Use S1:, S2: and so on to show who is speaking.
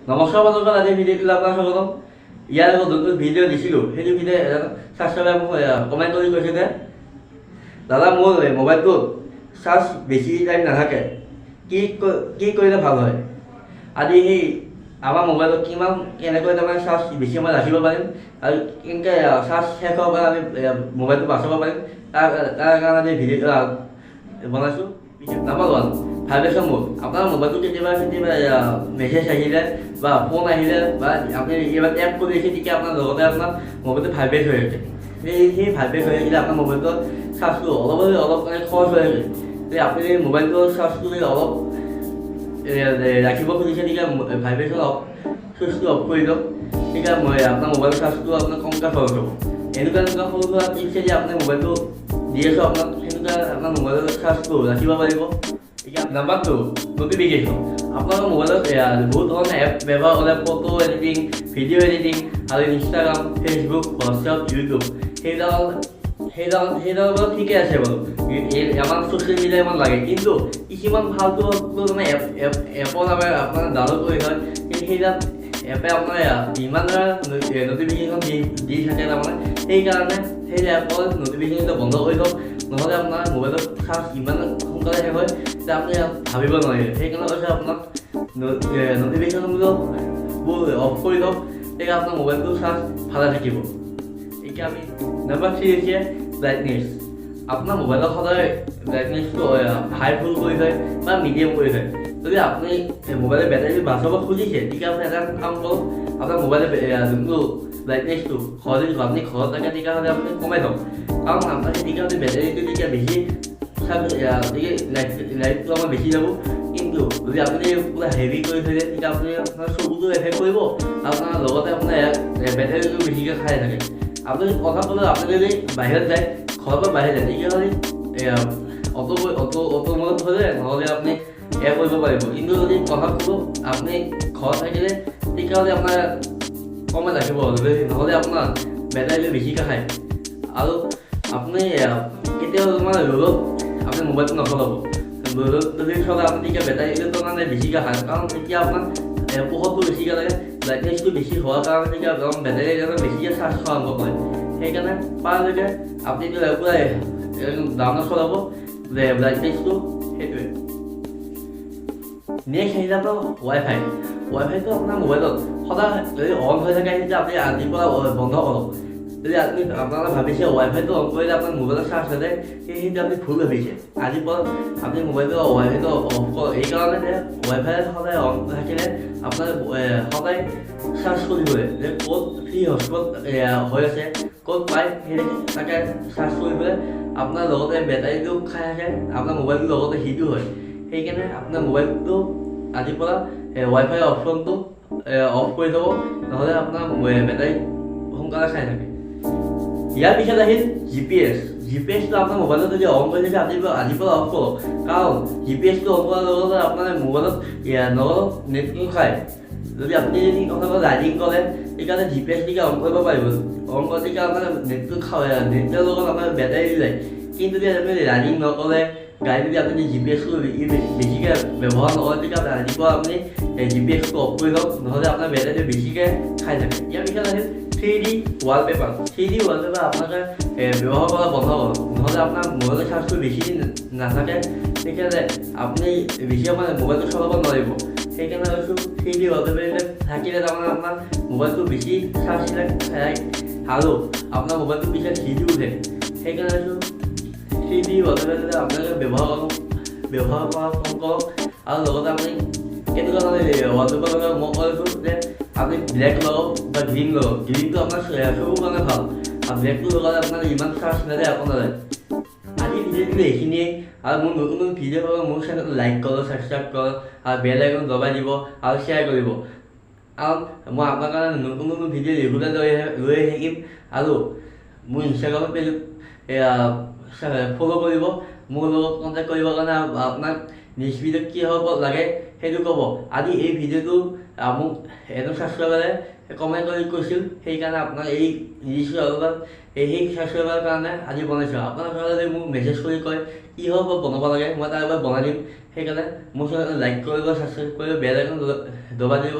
S1: নমস্কাৰ বন্ধুসকল, আজি ভিডিঅ'টোলৈ আপোনাক স্বাগতম। ইয়াৰ আগত যোনটো ভিডিঅ' দিছিলোঁ, সেইটো ভিডিঅ' এজন ছাবস্ক্ৰাইবাৰে মোক কমেণ্ট কৰি কৈছে যে দাদা, মোৰ মোবাইলটোত চাৰ্জ বেছি টাইম নাথাকে, কি কৰিলে ভাল হয়? আজি সেই আমাৰ মোবাইলত কিমান কেনেকৈ তাৰমানে চাৰ্জ বেছি সময় ৰাখিব পাৰিম আৰু কেনেকৈ চাৰ্জ শেষ হোৱাৰ পৰা আমি মোবাইলটো বচাব পাৰিম, তাৰ কাৰণে আজি ভিডিঅ'টো বনাইছোঁ। Number 1, vibration mode. আপোনাৰ মোবাইলটো কেতিয়াবা কেতিয়াবা মেছেজ আহিলে বা ফোন আহিলে বা আপুনি কিবা টেপ কৰি আছে, তেতিয়া আপোনাৰ লগতে আপোনাৰ মোবাইলটো ভাইব্ৰেট হৈ থাকে। সেই ভাইব্ৰেট হৈ থাকিলে আপোনাৰ মোবাইলটোৰ চাৰ্জটো অলপ অলপ মানে খৰচ হৈ থাকে। যদি আপুনি মোবাইলটোৰ চাৰ্জটো যদি অলপ ৰাখিব খুজিছে, তেতিয়া ভাইব্ৰেশ্যন অফ চুইচটো অফ কৰি দিয়ক। তেতিয়া মই আপোনাৰ মোবাইল চাৰ্জটো আপোনাৰ কমকৈ খৰচ হ'ব। এনেকুৱা এনেকুৱা সৰু সুৰা টিপছেদি আপুনি মোবাইলটো দি আছোঁ আপোনাক, সেনেকুৱা আপোনাৰ মোবাইলৰ চাৰ্জটো ৰাখিব পাৰিব। এতিয়া নাম্বাৰ 2, নটিফিকেশ্যন। আপোনালোকৰ মোবাইলত বহুত ধৰণৰ এপ ব্যৱহাৰ কৰে, ফটো এডিটিং, ভিডিঅ' এডিটিং আৰু ইনষ্টাগ্ৰাম, ফেচবুক, হোৱাটছএপ, ইউটিউব, সেইবিলাক বাৰু ঠিকে আছে বাৰু, এই আমাৰ ছ'চিয়েল মিডিয়া ইমান লাগে। কিন্তু কিছুমান ফাল্টু মানে এপত আমাৰ আপোনাৰ ডাউনলোড কৰি থয়, কিন্তু সেইবিলাক এপে আপোনাৰ ইমান নটিফিকেশ্যন দি দি থাকে তাৰমানে। সেইকাৰণে সেই এপৰ নটিফিকেশ্যনটো বন্ধ কৰি থওক, নহ'লে আপোনাৰ মোবাইলত চাৰ্জ ইমান সোনকালে শেষ হয় যে আপুনি ভাবিব নোৱাৰিব। সেইকাৰণে কৈছে আপোনাক নটিফিকেশ্যনবোৰ অফ কৰি থওক, তেতিয়া আপোনাৰ মোবাইলটো চাৰ্জ ভালে থাকিব। এতিয়া আমি নাম্বাৰ 3 হৈছে ব্ৰাইটনেছ। আপোনাৰ মোবাইলত সদায় ব্ৰাইটনেছটো হাই ফুল কৰি থয় বা মিডিয়াম কৰি থয়। যদি আপুনি মোবাইলৰ বেটাৰীটো বাচাব খুজিছে, তেতিয়া আপুনি এটা কাম কৰক, আপোনাৰ মোবাইলৰ যোনটো ব্ৰাইটনেছটো ঘৰত যদি আপুনি ঘৰত থাকে, তেতিয়াহ'লে আপুনি কমাই থওক। কাৰণ আপোনাৰ তেতিয়াহ'লে বেটাৰীটো তেতিয়া বেছি লাইটটো আমাৰ বেছি যাব। কিন্তু যদি আপুনি পূৰা হেভি কৰি থৈ দিয়ে, তেতিয়া আপুনি আপোনাৰ চকুটো এফেক্ট কৰিব, আপোনাৰ লগতে আপোনাৰ বেটাৰীটো বেছিকৈ খাই থাকে। আপুনি কথা ক'লে, আপুনি যদি বাহিৰত যায়, ঘৰৰ পৰা বাহিৰত যায়, তেতিয়াহ'লে অটো অটো অটো মোডত থ'লে নহ'লে আপুনি এয়া কৰিব পাৰিব। কিন্তু যদি কথা ক'ব, আপুনি ঘৰত থাকিলে তেতিয়াহ'লে আপোনাৰ কমাই ৰাখিব, নহ'লে আপোনাৰ বেটাৰীটো বেছিকৈ খায়। আৰু আপুনি কেতিয়াও মানে ৰ'দত আপুনি মোবাইলটো নচলাব। ৰ'দত যদি চলায় আপুনি, তেতিয়া বেটাৰীটো মানে বেছিকৈ খায়। কাৰণ তেতিয়া আপোনাৰ পোহৰটো বেছিকৈ লাগে, ব্ৰাইটনেছটো বেছি হোৱাৰ কাৰণে তেতিয়া বেটাৰী বেছিকৈ চাৰ্জ খোৱা আৰম্ভ কৰে। সেইকাৰণে পাৰালৈকে আপুনি পূৰা ডাউনত চলাব ব্ৰাইটনেছটো, সেইটোৱে। নেক্সট আহিলে আপোনাৰ ৱাই ফাই। ৱাই ফাইটো আপোনাৰ মোবাইলত সদায় যদি অন হৈ থাকে, তেতিয়া আপুনি আজিৰ পৰা বন্ধ কৰক। যদি আপুনি আপোনালোকে ভাবিছে ৱাই ফাইটো অন কৰিলে আপোনাৰ মোবাইলত চাৰ্জ হৈ যায়, সেইটো আপুনি ভুল ভাবিছে। আজিৰ পৰা আপুনি মোবাইলটো ৱাই ফাইটো অফ কৰক। এইকাৰণে যে ৱাই ফাই সদায় অন থাকিলে আপোনাৰ সদায় চাৰ্জ কৰিবলৈ যে ক'ত ফ্ৰী হটস্পট হৈ আছে, ক'ত পায়, সেই তাকে চাৰ্জ কৰিবলৈ আপোনাৰ লগতে বেটাৰীটো খাই থাকে, আপোনাৰ মোবাইলটোৰ লগতে হিটো হয়। সেইকাৰণে আপোনাৰ মোবাইলটো আজিৰ পৰা ৱাই ফাই অপশ্যনটো অফ কৰি থ'ব, নহ'লে আপোনাৰ বেটাৰী সোনকালে খাই থাকে। ইয়াৰ পিছত আহিল জিপিএছ। জিপিএছটো আপোনাৰ মোবাইলত যদি অন কৰি থাকে, আজিৰ পৰা অফ কৰক। কাৰণ জিপিএছটো অন কৰাৰ লগে লগে আপোনাৰ মোবাইলত নগদ নেটটো খায়। যদি আপুনি যদি কোনোবা ৰাইডিং কৰে, তেতিয়াহ'লে জিপিএছ তেতিয়া অন কৰিব পাৰিব। অন কৰে তেতিয়া আপোনাৰ নেটটো খায়, নেটৰ লগত আপোনাৰ বেটাৰী যায়। কিন্তু যদি আপুনি ৰাইডিং নকৰে, গাড়ী যদি আপুনি জিপিএছটো বেছিকৈ ব্যৱহাৰ নকৰে, তেতিয়া ৰাতিপুৱা আপুনি জিপিএছটো অফ কৰি লওক, নহ'লে আপোনাৰ বেটাৰীটো বেছিকৈ খাই থাকে। ইয়াৰ পিছত আহিল 3D wallpaper. 3D wallpaper আপোনালোকে ব্যৱহাৰ কৰা বন্ধ কৰক, নহ'লে আপোনাৰ মোবাইলৰ চাৰ্জটো বেছি দিন নাথাকে। তেতিয়াহ'লে আপুনি বেছি সময় মোবাইলটো চলাব নোৱাৰিব। সেইকাৰণে কৈছোঁ, 3D wallpaper থাকিলে তাৰমানে আপোনাৰ মোবাইলটো বেছি চাৰ্জবিলাক খায় আৰু আপোনাৰ মোবাইলটো পিছত হিটো উঠে। সেইকাৰণে কৈছোঁ, 3D wallpaper আপোনালোকে ব্যৱহাৰ কৰা কম কৰক। আৰু লগতে আপুনি কেনেকুৱা ধৰণে ৱালপেপাৰ লগাব, মই কৈছোঁ যে আপুনি ব্লেক লগাওক বা গ্ৰীণ লগাওক। গ্ৰীণটো আপোনাৰ চকুৰ কাৰণে ভাল আৰু ব্লেকটো লগালে আপোনাৰ ইমান চাৰ্জ নাযায়, একো নাযায়। আজি ভিডিঅ'টো এইখিনিয়ে। আৰু মোৰ নতুন নতুন ভিডিঅ' পাব মোৰ চেনেলটো লাইক কৰক, ছাবস্ক্ৰাইব কৰক আৰু বেল আইকন দবাই দিব আৰু শ্বেয়াৰ কৰিব। কাৰণ মই আপোনাৰ কাৰণে নতুন নতুন ভিডিঅ' ৰেগুলাৰ লৈ আহি থাকিম। আৰু মোৰ ইনষ্টাগ্ৰামৰ পেজত এয়া ফ'ল' কৰিব। মোৰ লগত কণ্টেক্ট কৰিবৰ কাৰণে আপোনাক নেক্সট ভিডিঅ'ত কি হ'ব লাগে সেইটো ক'ব। আজি এই ভিডিঅ'টো মোক এজন ছাবস্ক্ৰাইবাৰে কমেণ্ট কৰি কৈছিল, সেইকাৰণে আপোনাক এই নিশ্চয় অলপমান সেই ছাবস্ক্ৰাইবাৰৰ কাৰণে আজি বনাইছোঁ। আপোনালোকে যদি মোক মেছেজ কৰি কয় কিহৰ ওপৰত বনাব লাগে, মই তাৰ ওপৰত বনাই দিম। সেইকাৰণে মোৰ চেনেলটো লাইক কৰিব, ছাবস্ক্ৰাইব কৰিব, বেল আইকন দবাই দিব।